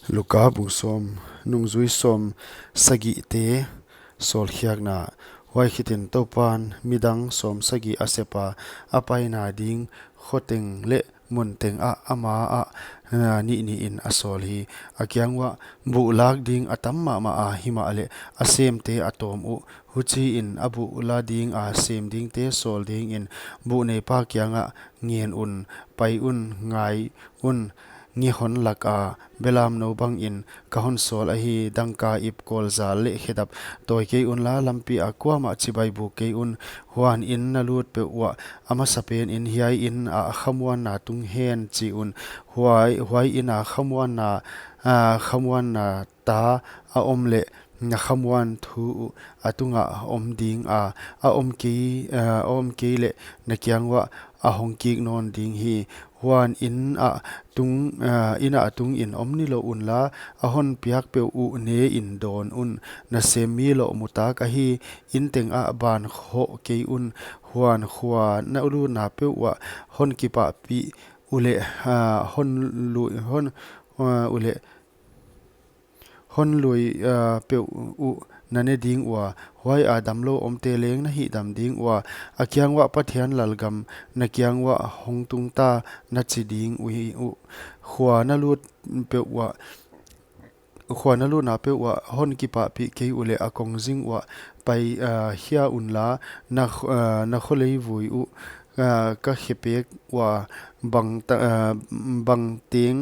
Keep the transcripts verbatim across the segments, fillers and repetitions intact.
Luka bung sawm, nungzui sawm sagihte sawlkhiakna. Huai khitin Toupan midang sawm sagih a sep a, a paina ding khoteng leh munteng ah ama ah, ah, nih nih in a sawl hi. A kiang uah buh lak ding a tam mahmah a, himahleh a semte a tawm uh. Huchiin a buh la ding a sem dingte sawl dingin buh neipa kiangah, "Ngen un, pai un, ngai un, nge hon lak a, belamnou bangin ka hon sawl ahi, dangka, ip, kawlzal leh khedap tawi kei unla, lampi ah kuamah chibai buk kei un. Huan inn na lut peuh uah a masapen in, 'Hiai inn ah khamuanna tung hen,' chi un. Huai, huai inn ah khamuanna, ah, khamuanna ta a om leh na khamuan thu uh a tungah om ding a, a om kei, ah, a om kei leh na kiang uah a hong kik nawn ding hi. Huan inn ah tung, ah, inn ah tungin om nilou unla, a hon piak peuh uh ne in dawn un. Na sem mi lohmutak ahi, inn teng ah ban khoh kei un. Huan khua na lutna peuh uah hon kipahpih uleh, ah, hon lui, hon, ah, uleh hon lui, ah, peuh uh na ne ding ua, huai a damlou omte leng na hihdam ding ua, a kiang uah, 'Pathian lalgam na kiang uah hong tung ta,' na chi ding uhi uh. Khua na lut peuh uah, khua na lutna peuh uah hon kipahpih kei uleh a kongzing uah pai, ah, khia unla, na kh-, ah, na kho leivui uh, ah, ka khepek ua, bang ta, ah, bang teng,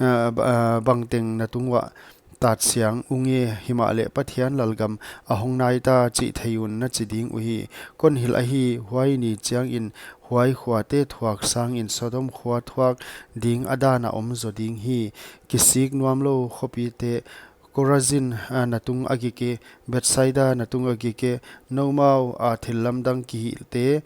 ah, ba-, ah, bangteng na tung uah tat siang unge, himahleh, 'Pathian lalgam a hong nai ta,' chih thei un, na chi ding uhi. Kon hilh ahi, huai ni chiangin huai khuate thuak sangin Sodom khua thuak ding a dan a om zaw ding hi. Kisik nuamlou khopite, Korazin, ah, na tung a gik e, Bethsaida na tung a gik e, noumau a thillamdang kihihte,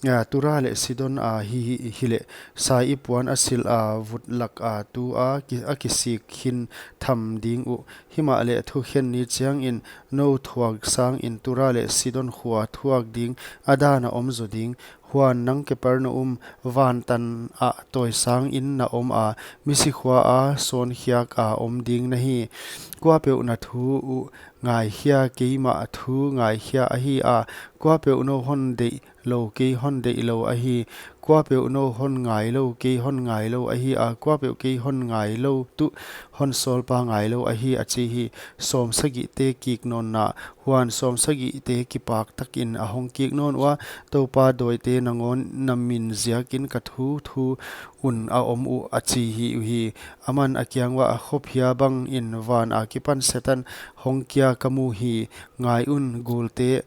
ah, Tura leh Sidon a hi, hi, hileh, sa ip puan a silh a vut lak a tu a ki, a kisik khin tham ding uh. Himahleh, thukhen ni chiangin nou thuak sangin Tura leh Sidon khua thuak ding a dan a om zaw ding. Huan nang Kapernaum, van tan ah tawi sangin na om a, misi khua a sawnkhiak a om ding na hi. Kuapeuh na thu uh ngaikhia, keimah thu ngaikhia ahi a, kuapeuh nou hon deih lou, kei hon deih lou ahi. Kuapeuh nou hon ngailou, kei hon ngailou ahi a, kuapeuh kei hon ngailou tuh hon sawlpa ngailou ahi, a chi hi. Sawm sagihte kik nawnna. Huan sawm sagihte kipak takin a hong kik nawn ua, Toupa, dawite nangawn na min ziakin ka thuthu un a om uh, a chi hi uhi. Aman a kiang uah, khophia bangin van akipan Setan hong kia ka mu hi. Ngai un, gulte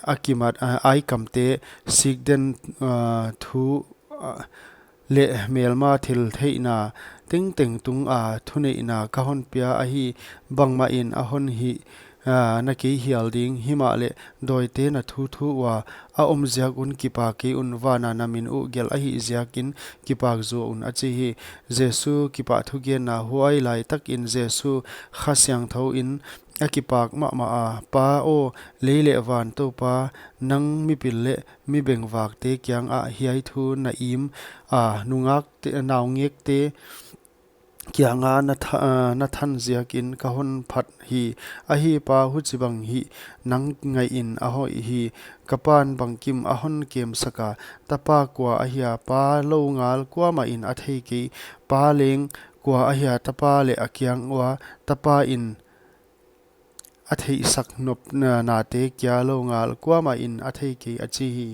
a kimat, ah, aikamte, sikden, ah, thu, ah, leh melma thiltheihna tengteng tunga thuneihna ka hon pia ahi. Bangmahin a hon hih, ah, na kei hial ding, himahleh dawite na thuthu ua a om ziak un kipak kei un, vana na min uh gelh ahih ziakin kipak zaw un, a chi hi. Jesu kipahthugenna. Huai laitakin Jesu Kha Siangthou in a kipak mahmah a, Pa aw, lei leh van Toupa, nang mipil leh mi bengvakte kiangah hiai thu na im a, nungakte, naungekte kianga na tha-, ah, na than ziakin ka hon phat hi. Ahi Pa, huchibang hih nang ngaihin a hoih hi. Ka Pan bangkim a hon kemsak a, Tapa kua ahia Pa lou ngal kuamahin a thei kei. Pa leng kua ahia Tapa leh a kiang ua Tapa in a theihsak nop na, nate kia lou ngal kuamahin a thei kei, a chi hi.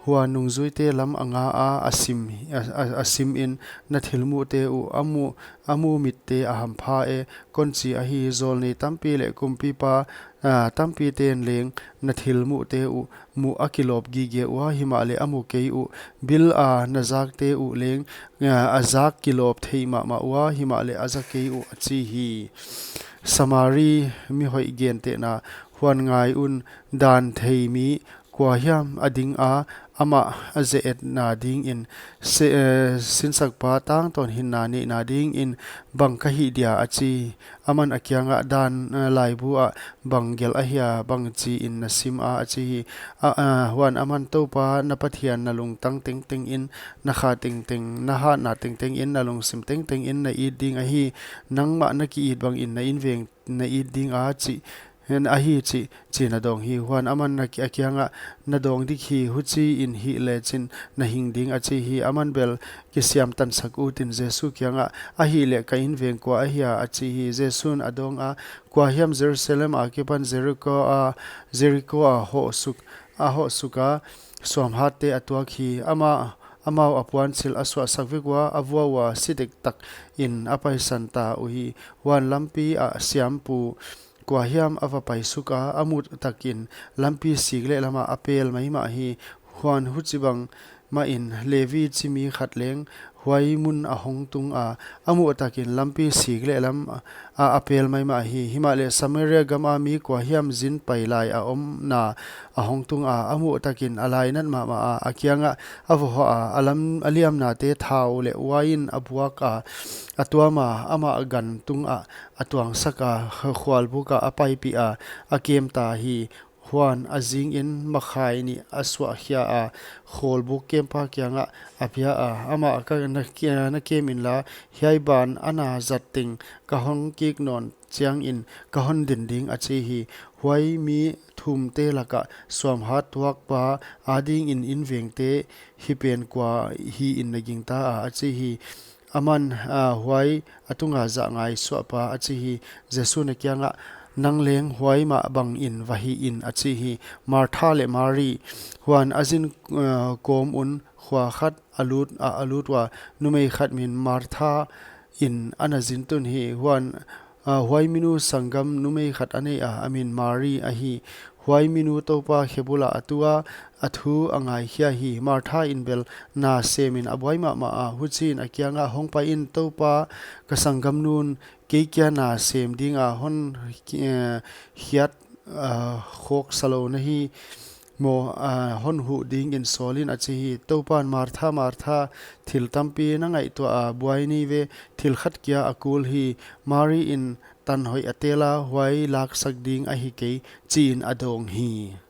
Huan nungzuite lam a nga a, a sim, a, a, a simin, Na thilmuhte uh a mu, a mu mitte a hampha e, kon chi ahi. Zawlnei tampi leh kumpipa, ah, tampiten leng na thilmuhte uh muh a kilawp gige ua, himahleh a mu kei uh. Bil a na zakte uh leng, ah, a zak kilawp theih mahmah ua, himahleh a za kei uh, a chi hi. Samari mihoih gentehna. Huan ngai un, dan thei mi Kuahiam a ding a, amah a ze-etna dingin, se, eh, sinsakpa tangtawn hinna neihna dingin bang ka hih dia, a chi. Aman a kiangah, dan, eh, laibu ah bang gelh ahia, bangchiin na sim a, a chi hi. A, a, huan aman, Toupa na Pathian na lungtang tengtengin, na kha tengteng, na hatna tengtengin, na lungsim tengtengin na it ding ahi. Nangmah na ki-it bangin na inveng na it ding a chih, hen ahi chih, chiin a dawng hi. Huan aman a ki-, a kiangah, na dawng dik hi, huchiin hih lechin na hing ding, a chi hi. Aman bel, kisiamtansak utin Jesu kiangah, ahihleh ka inveng kua ahia, a chi hi. Jesu'n a dawng a, kuahiam Jerusalem akipan Jeriko a, Jeriko a hoh suk, a hoh suk a, suamhatte a tuak hi. Ama, amau a puansilh a suahsak vek ua, a vua ua, si dektakin a paisan ta uhi. Huan lampi ah siampu kuahiam a va pai suk a, a muh takin lampi sik leh lamah a pel maimah hi. Huan huchibang mahin Levi chi mi khat leng huai mun a hong tung a, a muh takin lampi sik leh lam a, a pel maimah hi. Himahleh Samaria gam a mi kuahiam zin pai lai a omna a hong tung a, a muh takin a lainat mahmah a, a kiangah a va hoh a, a lam, a liamnate thau leh uain a buak a, a tuam a, amah gan tungah a tuangsak a, khualbuk ah a paipih a, a kem ta hi. Huan a zingin makhai nih a suahkhia a, khualbuk kempa kiangah a pia a, amah, ka na, na kem inla, hiai ban a na zat teng ka hon kik nawn chiangin ka hon din ding, a chi hi. Huai mi thumte lakah suamhat tuakpa adingin invengte hi pen kua hiin na gingta a, a chi hi. Aman, a, huai a tunga zahngai suahpa a chi hi. Jesu'n a kiangah, nang leng huai mah bangin va hih in, a chi hi. Martha leh Mari. Huan a zin, a, kawm un khua khat a lut, a, a lut ua, numei khat min Martha in a na zin tun hi. Huan, a, huai minu sanggam numei khat a nei a, a min Mari ahi. Huai minu Toupa khe bul ah a tu a, a thu a ngaikhia hi. Martha in bel na semin a buai mahmah a, huchiin a kiangah, hong pai in, Toupa, ka sanggamnu'n kei kia na sem dinga hon, eh, hiat, ah, khawksa lou na hi maw, ah, hon huh dingin sawl in, a chi hi. Toupa'n, Martha, Martha, thil tampi na ngaihtuah a, buai ni ve, thil khat kia a kul hi. Mari in tan hoih a tel a, huai laksak ding ahi kei, chiin a dawng hi.